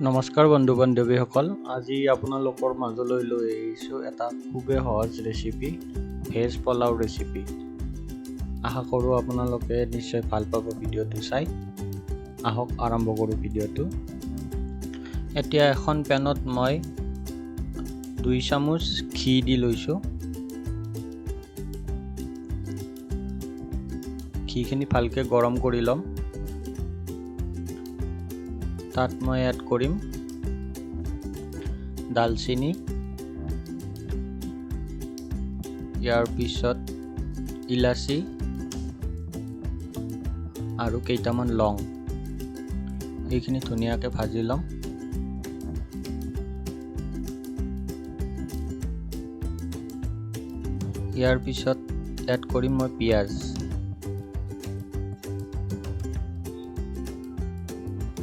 নমস্কাৰ বন্ধু বান্ধৱীসকল, আজি আপোনালোকৰ মাজলৈ লৈ আহিছোঁ এটা খুবেই সহজ ৰেচিপি, ভেজ পোলাও ৰেচিপি। আশা কৰোঁ আপোনালোকে নিশ্চয় ভাল পাব ভিডিঅ'টো চাই। আহক আৰম্ভ কৰোঁ ভিডিঅ'টো। এতিয়া এখন পেনত মই 2 চামুচ ঘি দি লৈছোঁ। ঘিখিনি ভালকৈ গৰম কৰি ল'ম। তাত মই এড কৰিম দালচিনি, ইয়াৰ পিছত ইলাচি আৰু কেইটামান লং। এইখিনি ধুনীয়াকৈ ভাজি ল'ম। ইয়াৰ পিছত এড কৰিম মই পিঁয়াজ।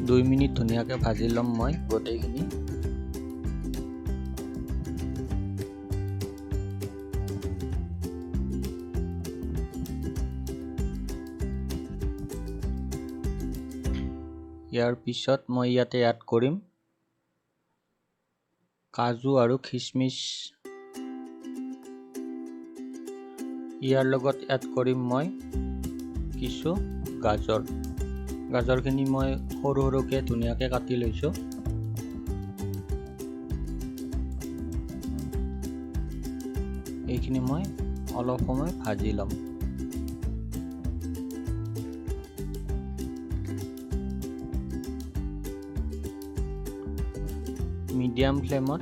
2 মিনিট ধুনীয়াকৈ ভাজি ল'ম মই গোটেইখিনি। ইয়াৰ পিছত মই ইয়াতে এড কৰিম কাজু আৰু খিচমিচ। ইয়াৰ লগত এড কৰিম মই কিছু গাজৰ। গাজৰখিনি মই সৰু সৰুকৈ ধুনীয়াকৈ কাটি লৈছোঁ। এইখিনি মই অলপ সময় ভাজি ল'ম। মিডিয়াম ফ্লেমত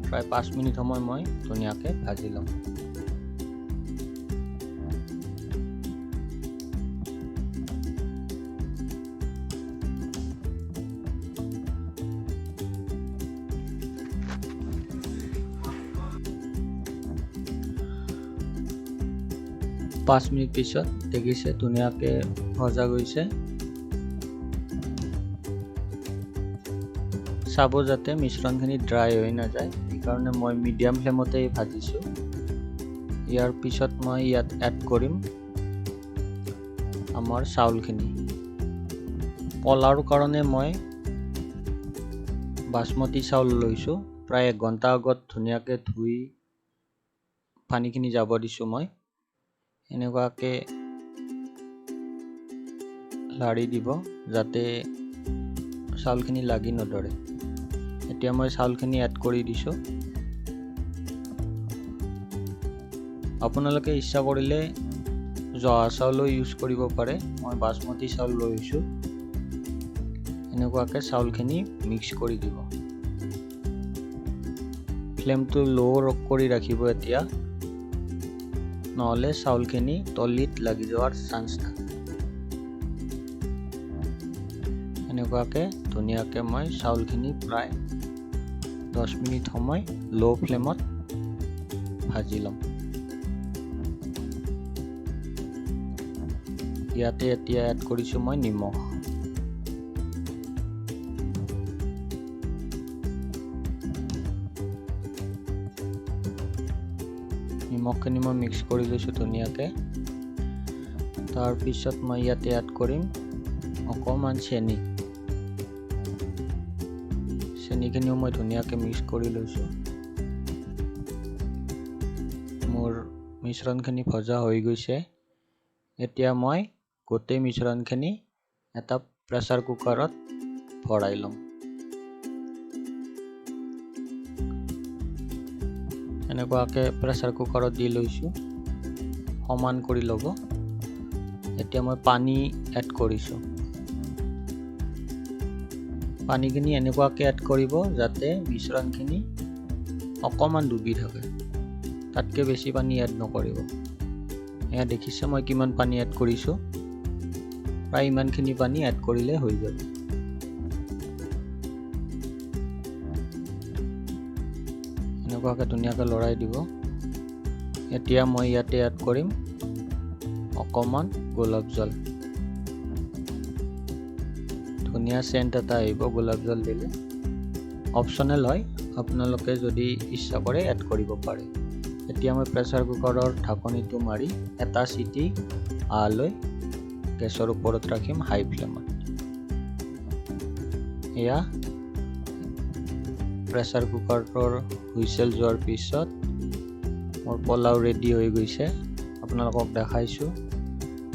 প্ৰায় 5 মিনিট সময় মই ধুনীয়াকৈ ভাজি ল'ম। পাঁচ মিনিট পিছত দেখিছে ধুনীয়াকৈ ভজা গৈছে। চাব যাতে মিশ্ৰণখিনি ড্ৰাই হৈ নাযায়, সেইকাৰণে মই মিডিয়াম ফ্লেমতেই ভাজিছোঁ। ইয়াৰ পিছত মই ইয়াত এড কৰিম আমাৰ চাউলখিনি। পোলাওৰ কাৰণে মই বাসমতী চাউল লৈছোঁ। প্ৰায় 1 ঘণ্টা আগত ধুনীয়াকৈ ধুই পানীখিনি যাব দিছোঁ মই। এনেকুৱাকৈ লাৰি দিব যাতে চাউলখিনি লাগি নধৰে। এতিয়া মই চাউলখিনি এড কৰি দিছোঁ। আপোনালোকে ইচ্ছা কৰিলে জহা চাউলো ইউজ কৰিব পাৰে, মই বাসমতী চাউল লৈছোঁ। এনেকুৱাকৈ চাউলখিনি মিক্স কৰি দিব। ফ্লেমটো ল' কৰি ৰাখিব এতিয়া, নহ'লে চাউলখিনি তলিত লাগি যোৱাৰ চান্স থাকে। এনেকুৱাকৈ ধুনীয়াকৈ মই চাউলখিনি প্ৰায় 10 মিনিট সময় ল' ফ্লেমত ভাজি ল'ম। ইয়াতে এতিয়া এড কৰিছোঁ মই নিমখ। নিমখখিনি মই মিক্স কৰি লৈছোঁ ধুনীয়াকৈ। তাৰপিছত মই ইয়াতে এড কৰিম অকণমান চেনি। চেনিখিনিও মই ধুনীয়াকৈ মিক্স কৰি লৈছোঁ। মোৰ মিশ্ৰণখিনি ভজা হৈ গৈছে। এতিয়া মই গোটেই মিশ্ৰণখিনি এটা প্ৰেছাৰ কুকাৰত ভৰাই ল'ম। এনেকুৱাকৈ প্ৰেছাৰ কুকাৰত দি লৈছোঁ, সমান কৰি ল'ব। এতিয়া মই পানী এড কৰিছোঁ। পানীখিনি এনেকুৱাকৈ এড কৰিব যাতে মিশ্ৰণখিনি অকণমান ডুবি থাকে, তাতকৈ বেছি পানী এড নকৰিব। এয়া দেখিছে মই কিমান পানী এড কৰিছোঁ, প্ৰায় ইমানখিনি পানী এড কৰিলে হৈ যাব। এনেকুৱাকৈ ধুনীয়াকৈ লৰাই দিব। এতিয়া মই ইয়াতে এড কৰিম অকণমান গোলাপ জল। ধুনীয়া চেণ্ট এটা আহিব গোলাপ জল দিলে। অপশ্যনেল হয়, আপোনালোকে যদি ইচ্ছা কৰে এড কৰিব পাৰে। এতিয়া মই প্ৰেছাৰ কুকাৰৰ ঢাকনিটো মাৰি এটা চিটি অহালৈ গেছৰ ওপৰত ৰাখিম হাই ফ্লেমত। এয়া প্ৰেছাৰ কুকাৰটোৰ হুইচেল যোৱাৰ পিছত মোৰ পোলাও ৰেডি হৈ গৈছে। আপোনালোকক দেখাইছোঁ,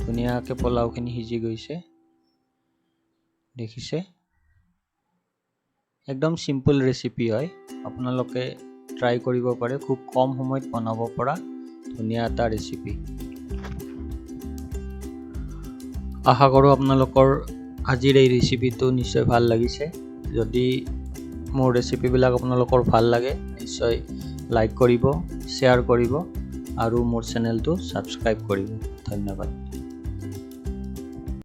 ধুনীয়াকৈ পোলাওখিনি সিজি গৈছে, দেখিছে। একদম চিম্পল ৰেচিপি হয়, আপোনালোকে ট্ৰাই কৰিব পাৰে। খুব কম সময়ত বনাব পৰা ধুনীয়া এটা ৰেচিপি। আশা কৰোঁ আপোনালোকৰ আজিৰ এই ৰেচিপিটো নিশ্চয় ভাল লাগিছে। যদি মোৰ ৰেচিপিবিলাক আপোনালোকৰ ভাল লাগে, নিশ্চয় লাইক কৰিব, শ্বেয়াৰ কৰিব আৰু মোৰ চেনেলটো ছাবস্ক্ৰাইব কৰিব। ধন্যবাদ।